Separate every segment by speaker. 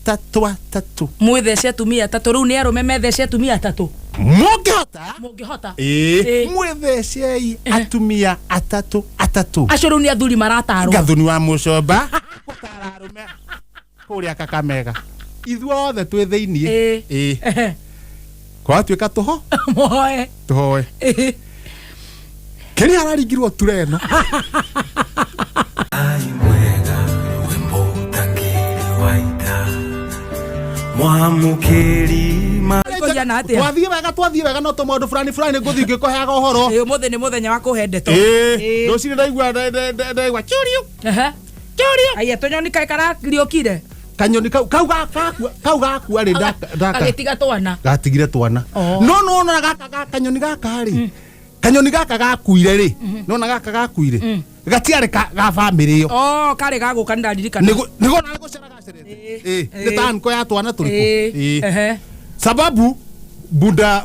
Speaker 1: Atatũ atatũ.
Speaker 2: Mwĩthece atumia atatũ. Rĩu nĩ arũme methece atumia atatũ.
Speaker 1: Mũngĩhota.
Speaker 2: Mũngĩhota.
Speaker 1: Ĩĩ.
Speaker 2: Ĩĩ.
Speaker 1: Mwĩthecei atumia atatũ atatũ.
Speaker 2: Acio rĩu nĩ athuri maratarwo.
Speaker 1: Gathuni wa mũcomba gũtara arũme kũrĩa Kakamega. Ithuothe twĩ thĩiniĩ.
Speaker 2: Ĩĩ.
Speaker 1: Ĩĩ.
Speaker 2: Ehe.
Speaker 1: Kwatuĩka tũho
Speaker 2: Mũhoe.
Speaker 1: tũhoe.
Speaker 2: Ĩĩ.
Speaker 1: Kĩrĩa araringirwo ture ĩno.
Speaker 3: Ai mwega rwĩmbo ũtangĩrĩ wa ita mwamũkĩri ma
Speaker 2: Kũigana atĩa?
Speaker 1: Twathiĩ wega no tũmaũndũ fulani fulani ngũthiĩ ngĩkũheaga ũhoro.
Speaker 2: Ĩĩ, ũmũthĩ nĩ mũthenya wa kũhe ndeto.
Speaker 1: Ĩĩ.
Speaker 2: Ĩĩ.
Speaker 1: Rũcinĩ ndaigua churiu
Speaker 2: Ehe.
Speaker 1: churiu.
Speaker 2: Aya tũnyoni kaĩ karariũkire.
Speaker 1: Kanyoni kau gakua rĩ ndaka
Speaker 2: Gagĩtiga twana.
Speaker 1: Gatigire twana.
Speaker 2: Oh.
Speaker 1: No nona gaka kanyoni gaka rĩ, kanyoni gaka gakuire rĩ, nona gaka gakuire gatiarĩ ga bamĩrĩ ĩyo.
Speaker 2: Oh, karĩ gagũka, nĩndaririkana.
Speaker 1: Nĩguo narĩ gũcera gacerete.
Speaker 2: Ĩĩ.
Speaker 1: Ĩĩ, nĩ ta nko ya twana tũrĩkũ.
Speaker 2: Ĩĩ.
Speaker 1: Ĩĩ.
Speaker 2: Ehe.
Speaker 1: Sababu buda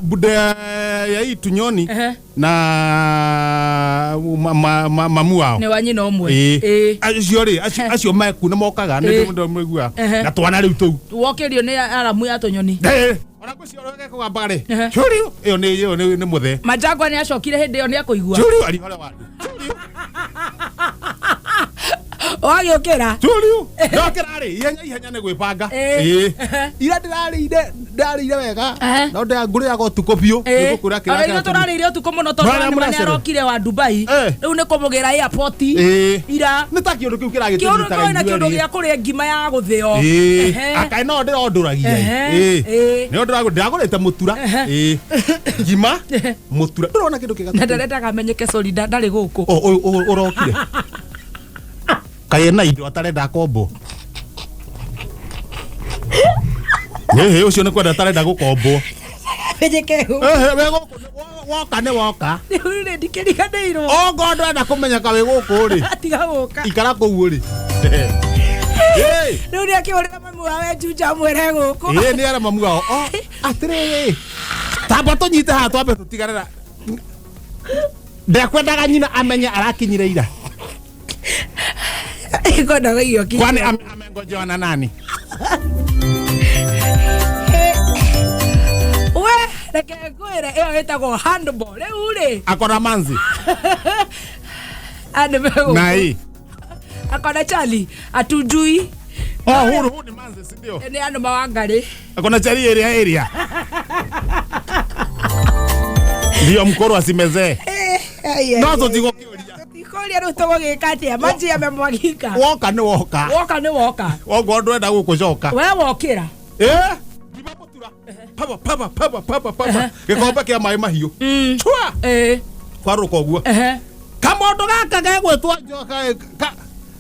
Speaker 1: ya hii tunyoni na mamu wao
Speaker 2: Nĩ wa nyina ũmwe.
Speaker 1: Ĩĩ.
Speaker 2: Ĩĩ.
Speaker 1: Acio rĩ, acio meku nĩ mokaga nĩ ndĩmũigua
Speaker 2: Ehe.
Speaker 1: na twana rĩu tũu.
Speaker 2: Wokĩrio nĩ aramu ya tũnyoni.
Speaker 1: Eh, ona ngwĩciria ũrĩa gekũgamba rĩ, Churiu ĩyo nĩ mũthee.
Speaker 2: Majangwa nĩ acokire hĩndĩ ĩyo nĩ akũigua.
Speaker 1: Churiu ari hore wandu Churiu.
Speaker 2: Wagĩũkĩra.
Speaker 1: Churiu ndokĩra rĩ, ihenya ihenya nĩ gwĩbanga.
Speaker 2: Ĩĩ.
Speaker 1: Ĩĩ, ira ndĩrarĩire, ndarĩire wega. No ngũrĩaga ũtukũ biũ. Nĩngũkwĩra kĩrĩa
Speaker 2: Ona ithuĩ tũrarĩire ũtukũ mũno tondũ
Speaker 1: Marĩa
Speaker 2: nĩ
Speaker 1: mũracere.
Speaker 2: arokire wa Dubai. Rĩu nĩ kũmũgĩra airport.
Speaker 1: Ĩĩ.
Speaker 2: Ira.
Speaker 1: Nĩ ta kĩũndũ kĩu
Speaker 2: Kĩũndũ
Speaker 1: kĩragĩtũnyitaga
Speaker 2: kĩna kĩũndũ
Speaker 1: ithuerĩ.
Speaker 2: gĩa kũrĩa ngima ya gũthĩo.
Speaker 1: Ĩĩ.
Speaker 2: Ehe.
Speaker 1: Akaĩ no ndĩrondũragia.
Speaker 2: Ehe. Ĩĩ.
Speaker 1: Nĩ ndĩragũrĩte mũtura. Ĩĩ. Ngima mũtura ndũrona kĩndũ kĩga.
Speaker 2: Na ndarendaga amenyeke, sorry, ndarĩ gũkũ.
Speaker 1: O, ũyũ ũrokire kaĩ ena indo atarenda akombwo. Ĩhĩ, ũcio nĩ kwenda atarenda gũkombwo.
Speaker 2: Amenyeke gũkũ.
Speaker 1: Ĩhĩ, we gũkũ woka nĩ woka.
Speaker 2: Rĩu rĩ ndikĩriganĩirwo.
Speaker 1: Ongorwo ndũrenda kũmenyeka wĩ gũkũ rĩ,
Speaker 2: Tiga gũka.
Speaker 1: ikara kũu rĩ. Ĩĩ.
Speaker 2: Rĩu nĩ akĩhũrĩra mamu wawe Juja amwĩre gũkũ.
Speaker 1: Ĩĩ, nĩ ara mamu wao. O atĩrĩrĩ, tamba tũnyite haha twambe tũtigarĩra. Ndekwendaga nyina amenye arakinyire ira.
Speaker 2: Kwendaga irio kinya.
Speaker 1: Kwani amengojewa na nani?
Speaker 2: We reke ngwĩre, ĩyo ĩtagwo handball rĩu rĩ.
Speaker 1: Akona manzi.
Speaker 2: Andũ megũkũ.
Speaker 1: Na ĩ
Speaker 2: Akona chali atujui.
Speaker 1: Oh, huru huru ni manzi, si ndio?
Speaker 2: Nĩ andũ mawangarĩ.
Speaker 1: Akona chali area area ndio mkoro asimezee. No tũtigũkĩũria.
Speaker 2: Tũtikũria rĩu tũgũgĩka atĩa, maji yamemwagika.
Speaker 1: Woka nĩ woka.
Speaker 2: Woka nĩ woka.
Speaker 1: Woguo ndwenda gũkũcoka.
Speaker 2: We wokĩra.
Speaker 1: Ĩ, ngima mũtura papa papa papa papa papa, gĩkombe kĩa maĩ mahiũ chua. Kwarũka ũguo. Kamondo gaka gegwĩtwo njoka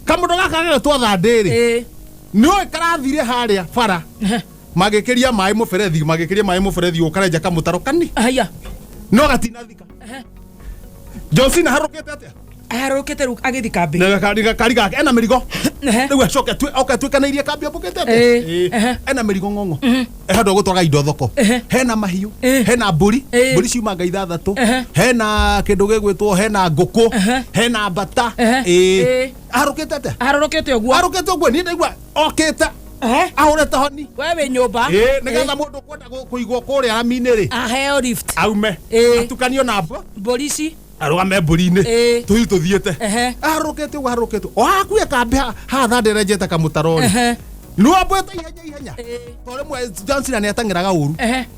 Speaker 1: kamondo gaka gegwĩtwo thandĩrĩ. Nĩũĩ karathire harĩa bara magĩkĩria maĩ mũberethi, magĩkĩria maĩ mũberethi ũkarenja kamũtaro kani.
Speaker 2: Aya.
Speaker 1: No gatinathika. Johnsina harũkĩte atĩa?
Speaker 2: Aharũkĩte rĩu agĩthi kambĩ.
Speaker 1: Na gakari gake ena mĩrigo. Rĩu acoke oke atuĩkanĩirie kambĩ ambũkĩte atĩa?
Speaker 2: Ĩĩ.
Speaker 1: Ĩĩ. Ena mĩrigo ng'ong'o. Handũ gũtwara indo thoko. Hena mahiũ, hena mbũri, mbũri ciumanga ithathatũ, hena kĩndũ gĩgwĩtwo, hena ngũkũ, hena mbata. Ĩĩ. Aharũkĩte atĩa?
Speaker 2: Aharũrũkĩte ũguo.
Speaker 1: Aharũkĩte ũguo, niĩ ndaigua okĩte ahũrĩte honi.
Speaker 2: We wĩ nyũmba.
Speaker 1: Ĩĩ, nĩgetha mũndũ ũkwenda kũigwo kũrĩa rami-inĩ rĩ,
Speaker 2: aheo lift.
Speaker 1: Aume. Atukanio na
Speaker 2: mbũri ici.
Speaker 1: Arũgame mbũri-inĩ. Tũhiũ tũthiĩte. Aharũkĩte ũguo, aharũkĩte o hakuhĩ kambĩ haha thandĩ renjete kamũtaro rĩ, nĩwambũĩte ihenya ihenya to rĩmwe John Cena nĩ ateng'eraga ũru.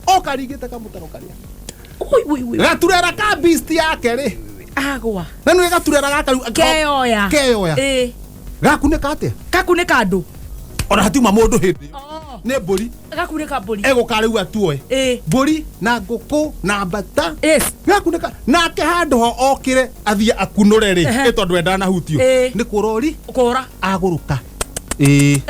Speaker 1: Oka ringĩte kamũtaro karĩa
Speaker 2: Ui, ui, ui.
Speaker 1: Gaturera ka beast yake rĩ,
Speaker 2: Agwa.
Speaker 1: Na nĩ gaturera gaka rĩu
Speaker 2: Keyoya.
Speaker 1: Keyoya. Gakunĩka atĩa?
Speaker 2: Gakunĩka andũ.
Speaker 1: Ona hatiuma mũndũ hĩndĩ ĩyo.
Speaker 2: Oh.
Speaker 1: Nĩ mbũri.
Speaker 2: Gakunĩka mbũri.
Speaker 1: Egũka rĩu atuoe mbũri na ngũkũ na mbata. Gakunĩka nake handũ ho okĩre athiĩ akunũre rĩ, ĩ tondũ endanahutio nĩ kũrori.
Speaker 2: Kũra.
Speaker 1: Agũrũka, ĩĩ,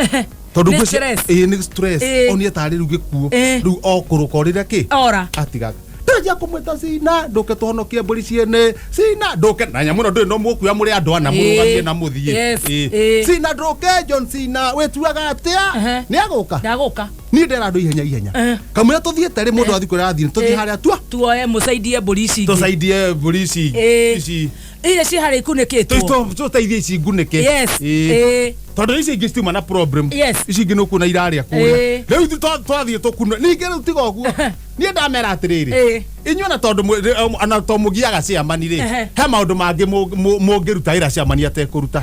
Speaker 1: tondũ
Speaker 2: Nĩ
Speaker 1: ngwĩciria
Speaker 2: stress.
Speaker 1: Ĩĩ, nĩ stress. Onire tarĩ rĩu gĩkuũ. Rĩu okũrũka orĩre kĩ
Speaker 2: Ora.
Speaker 1: atigaga ndanjia kũmwĩta cina, ndũke tũhonokie mbũri ciene, cina ndũke na nyamũ ĩno ndũrĩ no mũkuoya mũrĩ andũ ana mũrũgamie na mũthiĩ. Cina ndũke, John Cena wĩtuaga atĩa? Nĩ agũka.
Speaker 2: Ndagũka.
Speaker 1: Niĩ ndera andũ ihenya ihenya kamũira tũthiĩte rĩ, mũndũ athiĩ kũrĩa athiĩ, tũthiĩ harĩa tua
Speaker 2: tuoe mũcaidie mbũri ici ingĩ.
Speaker 1: Tũcaidie mbũri ici. Ici
Speaker 2: Iria ci harĩa ikunĩkĩtwo.
Speaker 1: Tũteithie ici ngunĩke.
Speaker 2: Yes.
Speaker 1: Ĩĩ. Tondũ ici ingĩ citiuma na problem.
Speaker 2: Yes.
Speaker 1: Ici ingĩ nĩ ũkuona irarĩa kũrĩa. Rĩu ithuĩ twathiĩ tũkunũre ningĩ rĩu tiga ũguo, niĩ ndamera atĩrĩrĩ, inyuĩ na tondũ ona to mũgiaga ciamani rĩ, he maũndũ mangĩ mũngĩruta wĩra ciamani atekũruta.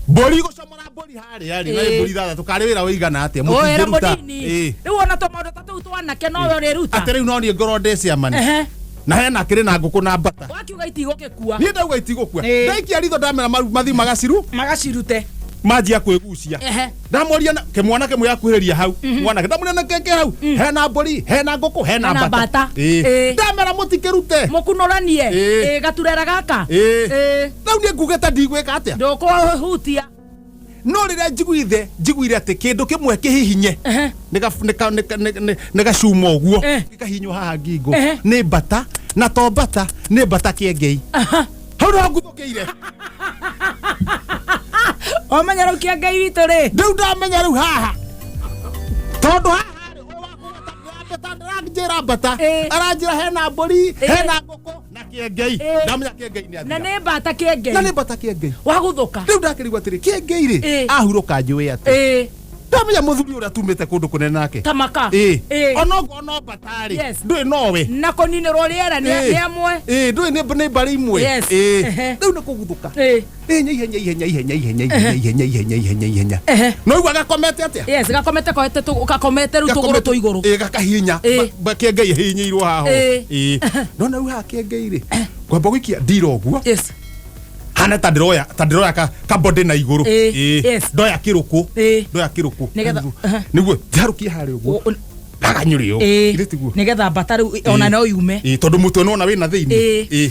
Speaker 1: Mbũri gũcomora mbũri harĩa rĩ, na nĩ mbũri ithathatũ, karĩ wĩra ũigana atĩa
Speaker 2: Wĩra
Speaker 1: mũtingĩruta?
Speaker 2: mũnini. Rĩu ona tũmaũndũ ta tũu twanake nowe ũrĩruta.
Speaker 1: Atĩ rĩu no niĩ ngorwo ndĩ ciamani na hena kĩrĩ na ngũkũ na mbata.
Speaker 2: Wakiuga itigũgĩkua.
Speaker 1: Niĩ ndauga itigũkua. Ndaikia ritho ndamera mathi magaciru.
Speaker 2: Magacirute.
Speaker 1: Manjia kwĩgucia. Ndamoria kĩmwana kĩmwe gĩakuhĩrĩria hau, mwanake ndamoria na keke hau hena mbũri, hena ngũkũ, hena
Speaker 2: Hena
Speaker 1: mbata.
Speaker 2: mbata.
Speaker 1: Ndamera mũtikĩrute.
Speaker 2: Mũkunũranie. Gaturera gaka.
Speaker 1: Rĩu niĩ ngugĩte ndigwĩka atĩa?
Speaker 2: Ndũkũhutia.
Speaker 1: No rĩrĩa njiguire atĩ kĩndũ kĩmwe kĩhihinye nĩ gacuma ũguo, gĩkahihinywo haha ngingo nĩ mbata, na to mbata, nĩ mbata kĩengei, hau nĩho nguthũkĩire.
Speaker 2: Wamenya rĩu kĩengei witũ rĩ.
Speaker 1: Rĩu ndamenya rĩu haha, tondũ haha rĩ, ũyũ wa kũgweta mbata aranjĩra mbata, aranjĩra hena mbũri, hena ngũkũ na kĩengei. Ndamenya kĩengei nĩ
Speaker 2: Na
Speaker 1: athira.
Speaker 2: nĩ mbata kĩengei.
Speaker 1: Na nĩ mbata kĩengei.
Speaker 2: Waguthũka.
Speaker 1: Rĩu ndakĩrigwo atĩrĩ, kĩengei rĩ, ahurũka njũĩ atĩ ndamenya mũthuri ũrĩa tumĩte kũndũ kũnene nake.
Speaker 2: Tamaka.
Speaker 1: Onokorwo no mbata rĩ, ndũĩ nowe.
Speaker 2: Na kũninĩrwo rĩera nĩ amwe.
Speaker 1: Ndũĩ nĩ mbarĩ imwe. Rĩu nĩ kũguthũka. Ihenya, ihenya, ihenya, ihenya, ihenya, ihenya, ihenya, ihenya, ihenya, ihenya. No igua gakomete atĩa?
Speaker 2: Yes, gakomete koete gakomete rĩu tũgũrũ tũ igũrũ.
Speaker 1: Gakahihinya. Kĩengei ahihinyĩirwo haha ũũ. Nona rĩu haha kĩengei rĩ, ngwamba gũikia ndira ũguo. Hana ta ndĩroya, ta ndĩroya ka body na igũrũ. Ndoya kĩrũkũ. Ndoya kĩrũkũ. Nĩguo njarũkie harĩa ũguo. Ndaganyũrĩ ũũ. Githĩ tiguo?
Speaker 2: Nĩgetha mbata rĩu ona no yume.
Speaker 1: Tondũ mũtwe nĩwona wĩna thĩinĩ.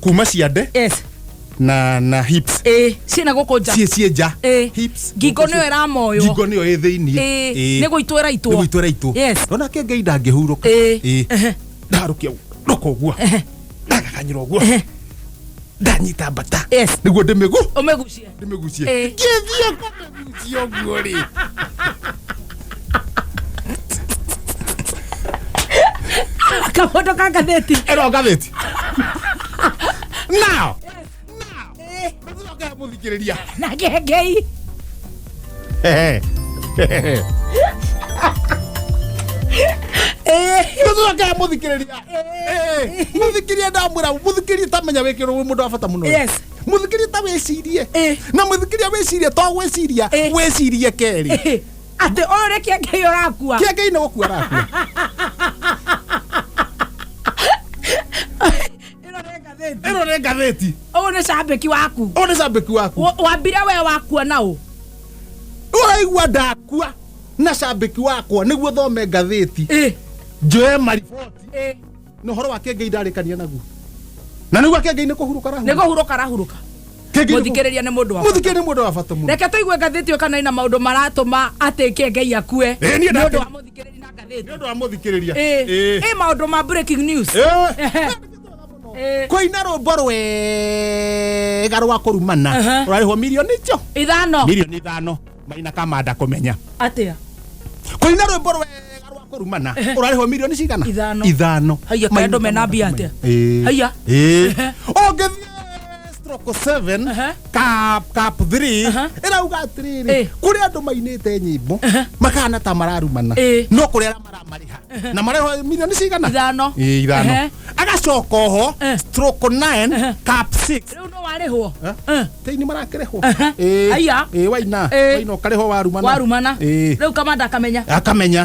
Speaker 1: Kuma ciande. Na hips.
Speaker 2: Ciĩna gũkũ nja.
Speaker 1: Ciĩ nja. Hips.
Speaker 2: Ngingo nĩyo ĩramoywo.
Speaker 1: Ngingo nĩyo ĩ thĩinĩ.
Speaker 2: Nĩ gũitwo ĩraitwo.
Speaker 1: Nĩ gũitwo ĩraitwo. Nona kĩengei ndangĩhurũka. Ndarũkia rũka ũguo. Ndagaganyũra ũguo. Ndanyita mbata. Nĩguo ndĩmĩgu.
Speaker 2: Ũmĩgucie.
Speaker 1: Ndĩmĩgucie. Ngĩthiĩ kũmĩgucia ũguo rĩ.
Speaker 2: Kamondo ka ngathĩti.
Speaker 1: Ĩno ngathĩti. Now. Now. Mũthikĩrĩria.
Speaker 2: Na kĩengei.
Speaker 1: Tũcoke mũthikĩrĩria. Mũthikĩrĩria ndamwĩra, mũthikĩrĩria tamenya wĩkĩrwo wĩ mũndũ wa bata mũno. Mũthikĩrĩria ta wĩcirie. Na mũthikĩrĩria wĩcirie to gwĩciria, wĩcirie kerĩ.
Speaker 2: Atĩ ũyũ nĩ kĩengei ũrakua.
Speaker 1: Kĩengei nĩ gũkua arakua.
Speaker 2: Ĩno nĩ ngathĩti.
Speaker 1: Ĩno nĩ ngathĩti.
Speaker 2: Ũyũ nĩ cambĩki waku.
Speaker 1: Ũyũ nĩ cambĩki waku.
Speaker 2: Wambire we wakua na ũ?
Speaker 1: Ũraigua ndakua na cambĩki wakwa nĩguo thome ngathĩti. Njoe mariboti. Na ũhoro wa kĩengei ndarĩkania naguo. Na nĩguo kĩengei nĩ kũhurũka arahurũka.
Speaker 2: Nĩ kũhurũka arahurũka.
Speaker 1: Kĩengei nĩ
Speaker 2: Mũthikĩrĩria nĩ mũndũ wa bata.
Speaker 1: Mũthikĩrĩria nĩ mũndũ wa bata mũno.
Speaker 2: Reke tũigue ngathĩti ĩyo kana ĩna maũndũ maratũma atĩ kĩengei akue.
Speaker 1: Niĩ
Speaker 2: Nĩ ũndũ wa mũthikĩrĩria na ngathĩti.
Speaker 1: Nĩ ũndũ wa mũthikĩrĩria.
Speaker 2: Ĩ maũndũ ma breaking news.
Speaker 1: Kũina rwĩmbo rwega rwa kũrumana. Ũrarĩhwo mirioni icio?
Speaker 2: Ithano.
Speaker 1: Mirioni ithano. Maina Kamanda kũmenya.
Speaker 2: Atĩa?
Speaker 1: Kũina rwĩmbo rwega rwa kũrumana. Ũrarĩhwo mirioni cigana?
Speaker 2: Ithano.
Speaker 1: Ithano.
Speaker 2: Haiya,
Speaker 1: Maina
Speaker 2: kaĩ andũ mena
Speaker 1: Kamanda
Speaker 2: mbia
Speaker 1: kũmenya.
Speaker 2: atĩa? Haiya.
Speaker 1: Ũngĩthiĩ stroke 7, cap 3, ĩrauga atĩrĩrĩ, kũrĩ andũ mainĩte nyĩmbo makahana ta mararumana, no kũrĩ arĩa maramarĩha na marĩhwo mirioni cigana?
Speaker 2: Ithano.
Speaker 1: Ithano. Agacoka oho stroke 9, cap 6.
Speaker 2: Rĩu no warĩhwo?
Speaker 1: Tĩini marakĩrĩhwo.
Speaker 2: Haiya.
Speaker 1: Waina. Waina ũkarĩhwo warumana.
Speaker 2: Warumana. Rĩu Kamanda akamenya.
Speaker 1: Akamenya.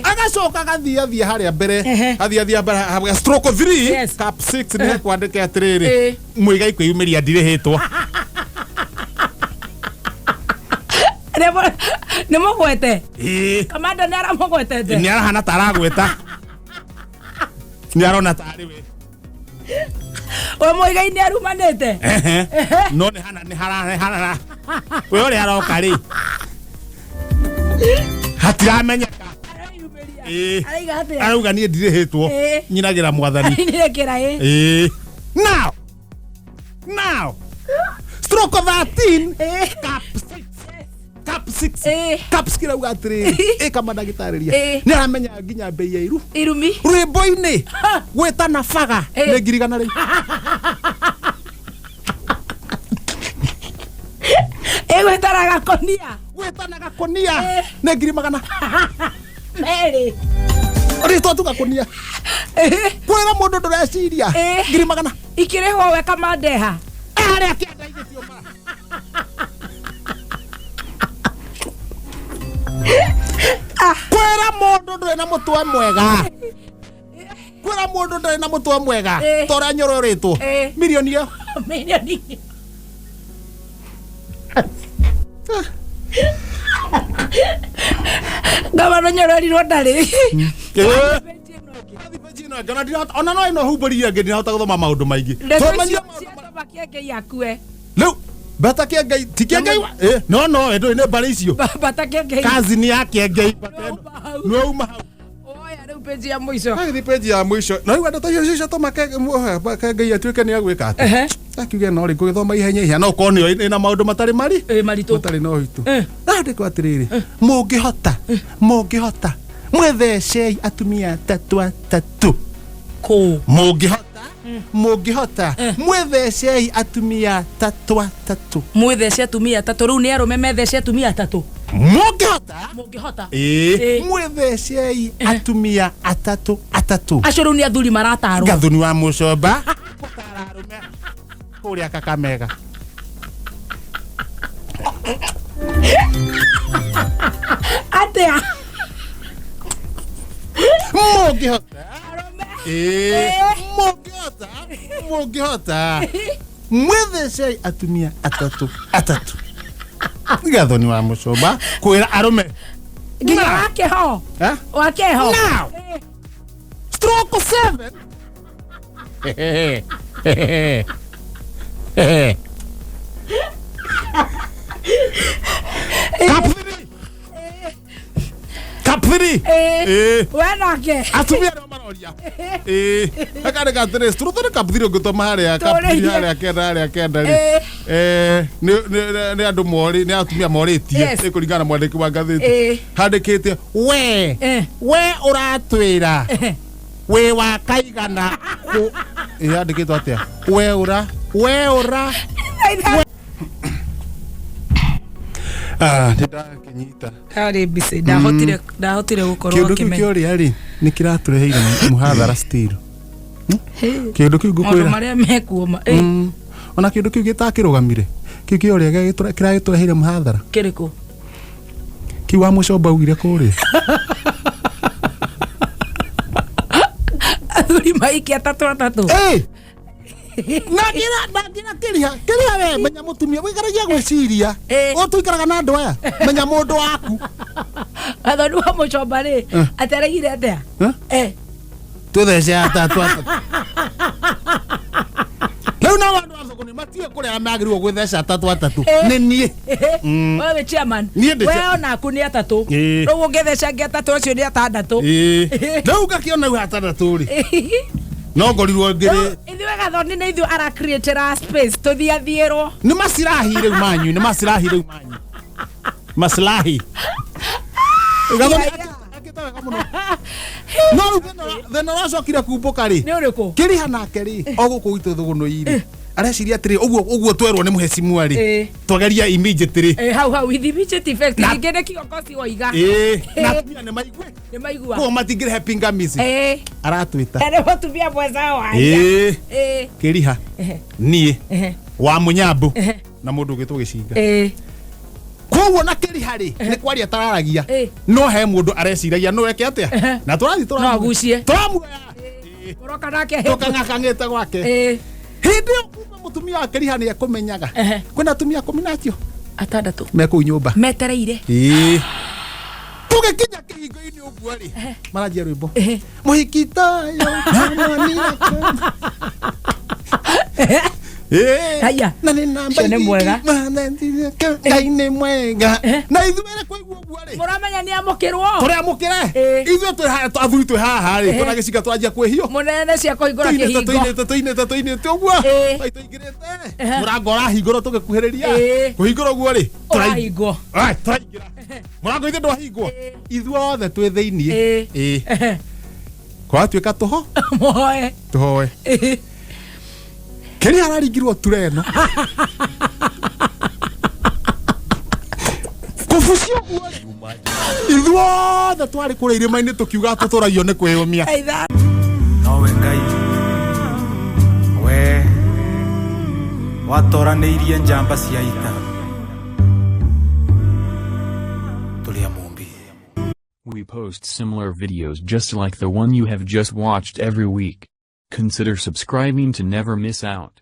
Speaker 1: Agacoka agathiĩ athiĩ harĩa mbere. Athiĩ athiĩ mbere harĩa stroke 3, cap 6 nĩ kwandĩke atĩrĩrĩ. Mũigai kwĩyumĩria ndirĩhĩtwo.
Speaker 2: Nĩ mũgwete? Kamanda nĩ aramũgwetete?
Speaker 1: Nĩ arahana ta aragweta. Nĩ arona ta arĩ we.
Speaker 2: We Mũigai nĩ arumanĩte?
Speaker 1: No nĩ hana, nĩ hara, nĩ hara. We ũrĩa aroka rĩ. Hatiramenyeka.
Speaker 2: Arauga atĩa?
Speaker 1: Arauga niĩ ndirĩhĩtwo. Nyinagĩra mwathani.
Speaker 2: Nyinagĩra, ĩ.
Speaker 1: Now. Now. Stroke 13. Cap 6. Cap 6. Cap 6 kirauga atĩrĩrĩ. Ĩ Kamanda gĩtarĩria. Nĩ aramenya nginya mbei ya iru.
Speaker 2: Irumi.
Speaker 1: Rwĩmbo-inĩ. Gwĩtana baga. Nĩ ngiri igana rĩu.
Speaker 2: Gwĩtana gakonia.
Speaker 1: Gwĩtana gakonia
Speaker 2: Eh.
Speaker 1: nĩ ngiri magana
Speaker 2: Merĩ.
Speaker 1: rĩtwa tu gakonia. Kwĩra mũndũ ndũreciria
Speaker 2: Eh.
Speaker 1: ngiri magana
Speaker 2: Ikĩrĩhwo we kamandeha.
Speaker 1: Harĩa kĩanda igĩtio mara. Kwĩra mũndũ ndũrĩ na mũtwe mwega, kwĩra mũndũ ndũrĩ na mũtwe mwega
Speaker 2: Eh.
Speaker 1: ta ũrĩa nyororĩtwo
Speaker 2: Eh.
Speaker 1: mirioni ĩyo.
Speaker 2: Mirioni. Ngavana nyororirwo ndarĩ.
Speaker 1: Eh. Ona no ĩno humbũria ĩngĩ ndinahota gũthoma maũndũ maingĩ.
Speaker 2: Ndeto
Speaker 1: Tũmenye
Speaker 2: icio
Speaker 1: maũndũ.
Speaker 2: cia Toma Kĩengei akue.
Speaker 1: Rĩu bata kĩengei ti kĩengei no no ndũĩ nĩ mbarĩ icio.
Speaker 2: Bata Kĩengei.
Speaker 1: Kazi ni ya kĩengei bata ĩno.
Speaker 2: Nĩwauma hau.
Speaker 1: Nĩwauma hau.
Speaker 2: Oya rĩu page ya mũico.
Speaker 1: Agĩthiĩ page ya mũico na rĩu ndeto icio cia Toma Kĩengei atuĩke nĩ agwĩka atĩ
Speaker 2: Ehe.
Speaker 1: akiuge no rĩ ngũgĩthoma ihenya ihenya no ũkorwo nĩyo ĩna maũndũ matarĩ mari
Speaker 2: Ĩ maritũ.
Speaker 1: matarĩ na ũritũ.
Speaker 2: Eh.
Speaker 1: Andĩkwo atĩrĩrĩ, mũngĩhota, mũngĩhota mwĩthecei atumia atatũ atatũ.
Speaker 2: Kũ.
Speaker 1: Mũngĩhota, mũngĩhota mwĩthecei atumia atatũ atatũ.
Speaker 2: Mwĩthece atumia atatũ, rĩu nĩ arũme methece atumia atatũ.
Speaker 1: Mũngĩhota.
Speaker 2: Mũngĩhota.
Speaker 1: Ĩĩ.
Speaker 2: Ĩĩ.
Speaker 1: Mwĩthecei atumia atatũ atatũ.
Speaker 2: Acio rĩu nĩ athuri maratarwo.
Speaker 1: Gathuni wa mũcomba gũtara arũme kũrĩa Kakamega.
Speaker 2: Atĩa?
Speaker 1: Mũngĩhota.
Speaker 2: Arũme.
Speaker 1: Ĩĩ. Mũngĩhota, mũngĩhota mwĩthecei atumia atatũ atatũ. Gathoni wa mũcomba kwĩra arũme.
Speaker 2: Nginya
Speaker 1: Now.
Speaker 2: wakeho.
Speaker 1: Eh?
Speaker 2: Wakeho.
Speaker 1: Now. Stroke 7. Cup 3. Cup 3.
Speaker 2: Ĩĩ.
Speaker 1: Eh.
Speaker 2: We nake.
Speaker 1: Atumia arĩa maroria. Eh. Akandĩka atĩrĩ, stroke 3 cup 3 ũngĩtũma harĩa cup 3
Speaker 2: Tũrĩhie.
Speaker 1: harĩa kenda harĩa kenda rĩ.
Speaker 2: Ĩĩ.
Speaker 1: Eh, nĩ andũ morĩ, nĩ atumia morĩtie
Speaker 2: Yes.
Speaker 1: nĩ kũringana na mwandĩki wa ngathĩti.
Speaker 2: Ĩĩ.
Speaker 1: Handĩkĩte we
Speaker 2: Eh.
Speaker 1: we ũratwĩra wĩ wa kaigana kũ ĩ yandĩkĩtwo atĩa we ũra we ũra. Nĩ ndakĩnyita.
Speaker 2: Karĩ mbica ndahotire gũkorwo
Speaker 1: Kĩũndũ kĩu
Speaker 2: ngĩmenya.
Speaker 1: kĩoria rĩ nĩ kĩratũreheire mũhathara still kĩũndũ kĩu
Speaker 2: Maũndũ
Speaker 1: ngũkwĩra.
Speaker 2: marĩa mekuo ma ĩ,
Speaker 1: Ona kĩũndũ kĩu gĩtakĩrũgamire kĩu kĩoria kĩragĩtũreheire mũhathara.
Speaker 2: Kĩrĩkũ?
Speaker 1: Kĩu wa mũcomba augire kũrĩa.
Speaker 2: Athuri maiki atatũ atatũ.
Speaker 1: Ĩ! Na ngira na ngira kĩriha kĩriha we menya mũtumia wĩgeragia gwĩciria.
Speaker 2: Ĩ.
Speaker 1: Ũũ tũikaraga na andũ aya menya mũndũ waku.
Speaker 2: Gathoni wa mũcomba rĩ
Speaker 1: Eh.
Speaker 2: ateregire atĩa?
Speaker 1: Eh?
Speaker 2: Eh.
Speaker 1: Twĩthece atatũ atatũ rĩu nao andũ a thoko nĩ matiũĩ kũrĩa magĩrĩirwo gwĩtheca atatũ atatũ.
Speaker 2: Eh.
Speaker 1: Nĩ niĩ.
Speaker 2: We wĩ chairman.
Speaker 1: Niĩ ndĩ
Speaker 2: We onaku nĩ atatũ.
Speaker 1: Ĩ.
Speaker 2: Rĩu ũngĩtheca angĩ atatũ acio nĩ atandatũ.
Speaker 1: Ĩĩ. Rĩu ngakĩona rĩu atandatũ rĩ no ngorirwo ngĩrĩ.
Speaker 2: Rĩu ithuĩ Gathoni nĩ ithuĩ aracreatĩra space tũthiathiĩrwo.
Speaker 1: Nĩ macirahi rĩu manyu, nĩ macirahi rĩu manyu, maslahi. Gathoni akĩte wega mũno no rĩu thĩna ũracokire kumbũka rĩ
Speaker 2: Nĩ ũrĩkũ?
Speaker 1: kĩriha nake rĩ o gũkũ gwitũ thũgũnũ-inĩ areciria atĩrĩ ũguo ũguo twerwo nĩ mũhecimua rĩ
Speaker 2: Ĩ.
Speaker 1: twageria immediately.
Speaker 2: Eh, hau hau with immediate effect.
Speaker 1: Na-
Speaker 2: Ningĩ nĩ kiongozi woiga.
Speaker 1: Ĩĩ, na atumia nĩ maigue.
Speaker 2: Nĩ maigua.
Speaker 1: Koguo matingĩrehe pingamizi.
Speaker 2: Eh.
Speaker 1: Aratwĩta.
Speaker 2: Nĩ mũtumia mweza wa.
Speaker 1: Ĩĩ.
Speaker 2: Ĩ.
Speaker 1: Kĩriha,
Speaker 2: Ehe.
Speaker 1: niĩ,
Speaker 2: Ehe.
Speaker 1: wa mũnyambu
Speaker 2: Ehe.
Speaker 1: na mũndũ ũgĩtwo gĩcinga.
Speaker 2: Ĩ.
Speaker 1: Koguo na kĩriha rĩ nĩ kwaria tararagia
Speaker 2: Ĩ.
Speaker 1: no he mũndũ areciragia no eke atĩa
Speaker 2: Ehe.
Speaker 1: na tũrathiĩ
Speaker 2: No agucie.
Speaker 1: tũramuoya
Speaker 2: Ũroka nake.
Speaker 1: tũkang'akang'ĩte gwake.
Speaker 2: Ĩ.
Speaker 1: Hĩndĩ ĩyo kumbe mũtumia wa kĩriha nĩ ekũmenyaga
Speaker 2: Ehe.
Speaker 1: kwĩna atumia akũmi na acio
Speaker 2: Atandatũ.
Speaker 1: me kũu nyũmba.
Speaker 2: Metereire.
Speaker 1: Ĩĩ. Tũgĩkinya kĩhingo-inĩ ũguo rĩ maranjia rwĩmbo
Speaker 2: Ehe.
Speaker 1: mũhiki tayo namwanira. Ĩĩ.
Speaker 2: Haya.
Speaker 1: Na nĩ namba
Speaker 2: Ũcio nĩ mwega.
Speaker 1: Ngai nĩ mwega
Speaker 2: Ehe.
Speaker 1: na ithuĩ rĩ kũigua ũguo rĩ
Speaker 2: Mũramenya nĩ amũkĩrwo.
Speaker 1: tũrĩamũkĩre.
Speaker 2: Ĩĩ.
Speaker 1: Ithuĩ twĩ haha athuri twĩ haha rĩ twĩna gĩcinga twanjia kwĩhio.
Speaker 2: Mũnene cia kũhingũra
Speaker 1: tũinĩte
Speaker 2: kĩhingo.
Speaker 1: tũinĩte tũinĩte tũinĩte ũguo.
Speaker 2: Ĩĩ.
Speaker 1: Ai, tũingĩrĩte
Speaker 2: Ehe.
Speaker 1: mũrango ũrahingũrwo tũgĩkuhĩrĩria
Speaker 2: Ĩĩ.
Speaker 1: kũhingũrwo ũguo rĩ
Speaker 2: Ũrahingwo.
Speaker 1: Ai, tũraingĩra mũrango ithe ndwahingwo ithuothe twĩ thĩiniĩ.
Speaker 2: Ĩĩ.
Speaker 1: Ĩĩ.
Speaker 2: Ehe.
Speaker 1: Kwatuĩka tũho
Speaker 2: Mũhoe.
Speaker 1: tũhoe.
Speaker 2: Ĩĩ.
Speaker 1: Kĩrĩa araringirwo ture ĩno. Kũbucia ũguo rĩ, ithuothe twarĩ kũrĩa irĩma-inĩ tũkiuga tũtũragio nĩ kwĩyũmia.
Speaker 2: Aitha.
Speaker 3: Nowe Ngai, we watoranĩirie njamba cia ita tũrĩ a Mũmbi.
Speaker 4: We post similar videos just like the one you have just watched every week. Consider subscribing to never miss out.